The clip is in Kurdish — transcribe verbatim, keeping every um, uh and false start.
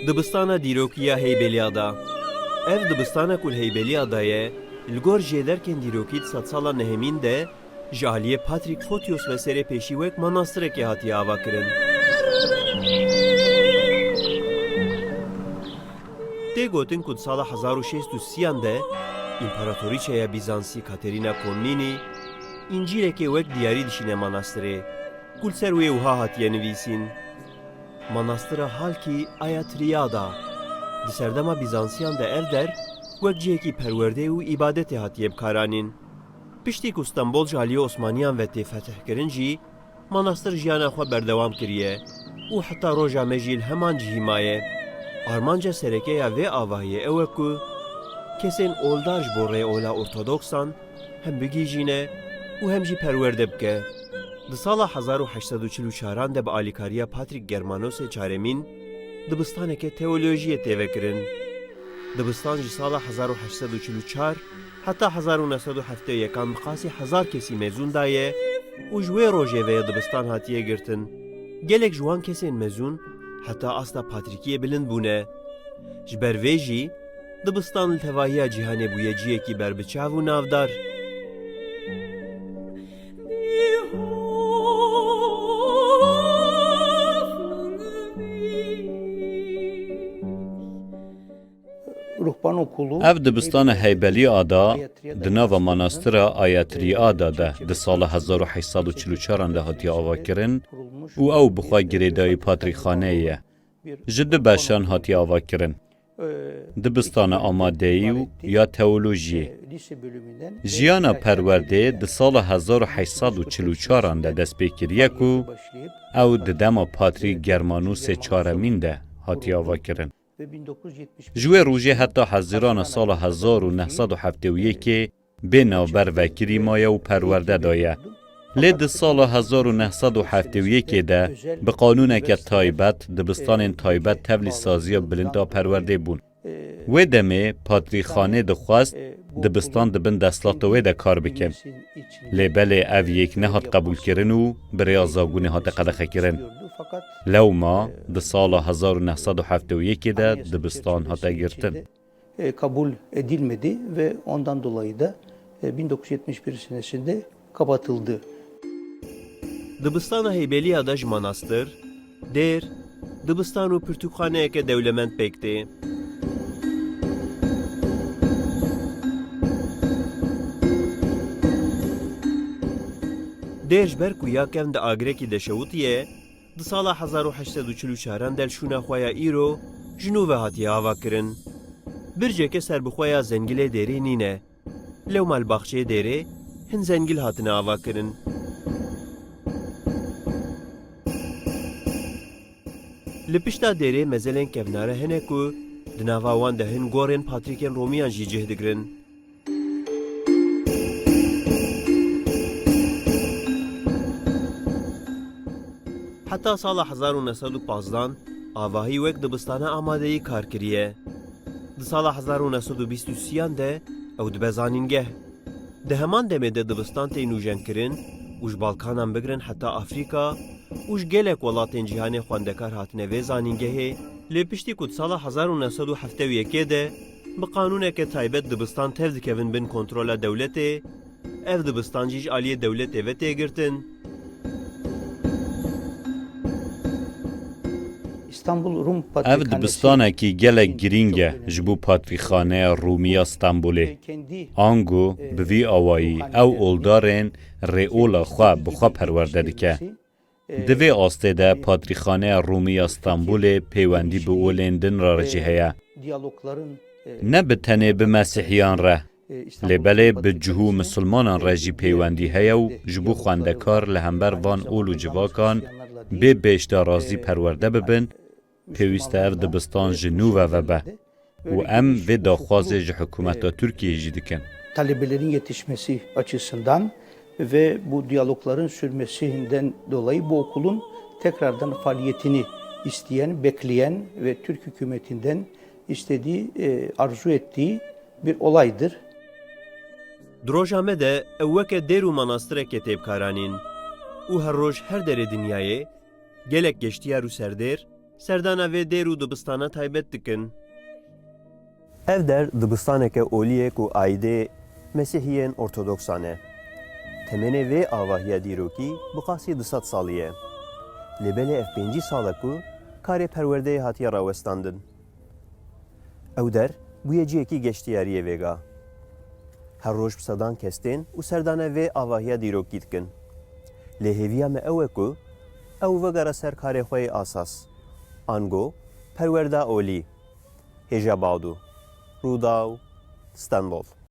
Dibistana Dîrokî ya Heybeliada. Ev dibistana ku li Heybeliada ye, li gor jêderkên dîrokî di sedsala nehemîn de ji aliyê Patrick Photios ve serê pêşî wek manastirekê hatiye avakirin. Tê gotin ku di sala hezar û şêst û sî an de Împaratorîçeya Bîzansî Katerîna Komnînî Încîlekê wek diyarî dişîne manastirê, ku li ser wê wiha hatiye nivîsîn: Manastira Halkî Ayatriyada. Di serdema Bîzansiyan de ev der wek cihekî perwerdeyê û îbadetê hatiye bikaranîn. Piştî ku Stenbol ji aliyê Osmaniyan ve tê fetihkirin jî, manastir jiyana xwe berdewam kiriye û heta roja me jî li heman cihî maye. Armanca sereke ya vê avahiyê ew e ku kesên oldar ji bo rêola ortodoksan hem bigihîjîne û hem jî perwerde bike. Di sala hezar û heşt sed û çil û çaran de bi alîkariya Patrick Germanosê Çaremîn dibistaneke teolojiyê tê vekirin. Dibistan ji sala hezar û heşt sed û çil û çar heta hezar û neh sed û heftê û yekan bi qasî hezar kesî mezûn daye û ji wê rojê ve ye dibistan hatiye girtin. Gelek ji wan kesên mezûn heta asta patrîkiyê bilind bûne. Ji ber vê jî dibistan li tevahiya cîhanê bûye cihekî berbiçav û navdar. Ev dibistana Heybeliada di nava manastira Ayatriyada de di sala hezar û heşt sed û çil û çaran de hatiye avakirin û ew bi xwe girêdayî patrîkxaneyê ye. Ji du beşan hatiye avakirin. Dibistana amadeyî û ya teolojiyê. Jiyana perwerdeyê di sala hezar û heşt sed û çil û çaran de dest pê kiriye ku ew di dema Patrîk Germanûsê Çaremîn de hatiye avakirin. Ji wê rojê heta Hezîrana sala hezar û neh sed û heftê û yekê bê navber vekirî maye û perwerde daye. Lê di sala hezar û neh sed û heftê û yekê de bi qanûneke taybet dibistanên taybet tevlî saziya bilind a perwerdê bûn. Wê demê patrîkxanê dixwest dibistan di bin desthilata wê de kar bikin. Lê belê ev yek nehat qebûlkirin û bi rêya zabûnê hate qedexekirin. Lewma di sala hezar û neh sed û heftê û yekê de dibistan hate girtin. E, kabul edilmedi ve ondan dolayı da, e, bin dokuz yüz yetmiş bir senesinde kapatıldı. Dibistana Heybeliya de ji manastir, dêr, dibistan û pirtûkxaneyeke dewlemend pêk tê. Dêr ji ber ku ya kevn di agirekî de şewitiye, di sala hezar û heşt sed û çil û çaran de li şûna xwe ya îro ji nû ve hatiye avakirin. Birceke serbixwe ya zengilê dêrê nîne. Lewma li baxçeyê dêrê hin zengil hatine avakirin. Li pişta dêrê mezelên kevnare hene ku di nava wan de hin gorên patrîkên Romiyan jî cih digirin. Heta sala hezar û neh sed û pazdan avahî wek dibistana amadeyî kar kiriye. Di sala hezar û neh sed û bîst û sî an de ew dibe zanîngeh. Di heman demê de dibistan tê nûjenkirin û ji Balkanan bigirin heta Afrîka û ji gelek welatên cîhanê xwendekar hatine vê zanîngehê, lê piştî ku di sala hezar û neh sed û heftê û yekê de bi qanûneke taybet dibistan tev dikevin bin kontrola dewletê, ev dibistan jî ji aliyê dewletê ve tê girtin. Ev dibistanekî gelek girîng e ji bo Patrîkxaneya Rûmî ya Stenbolê. Ango bi vî awayî ew oldarên rêola xwe bi xwe perwerde dike. Di vê astê de Patrîkxaneya Rûmî ya Stenbolê peywendî bi olên din re jî heye. Ne bi tenê bi Mesîhiyan re, lê belê bi cihû misilmanan re jî peywendî heye û ji bo xwendekar li hember van ol û civakan bê bêhişta razî perwerde bibin, pêwîst e ev dibistan ji nû ve vebe û em vê daxwazê ji hikûmeta Tirkiyeyê jî dikin. Talebelerin yetişmesi açısından ve bu diyalogların sürmesinden dolayı bu okulun tekrardan faaliyetini isteyen, bekleyen ve Türk hükümetinden istediği, e, arzu ettiği bir olaydır. Di roja me de ew weke dêr û manastirekê tê bikaranîn û her roj her derê dinyayê gelek geştiyar û serdêr Serdana vê dêr û dibistana taybet dikin. Ev der dibistaneke olî ye ku aîdê Mesîhiyên Ortodoksan e. Temenê vê avahiya dîrokî bi qasî du sed salî ye. Lê belê ev pêncî sal e ku karê perwerdeyê hatiye rawestandin. Ew der bûye cihekî geştiyariyê vêga. Her roj bi sedan kes tên û serdana vê avahiya dîrokî dikin. Lê hêviya me ew e ku ew vegere ser karê xwe yê asas, ango perwerda olî. Hêja Bawdû, Rûdaw, Stenbol.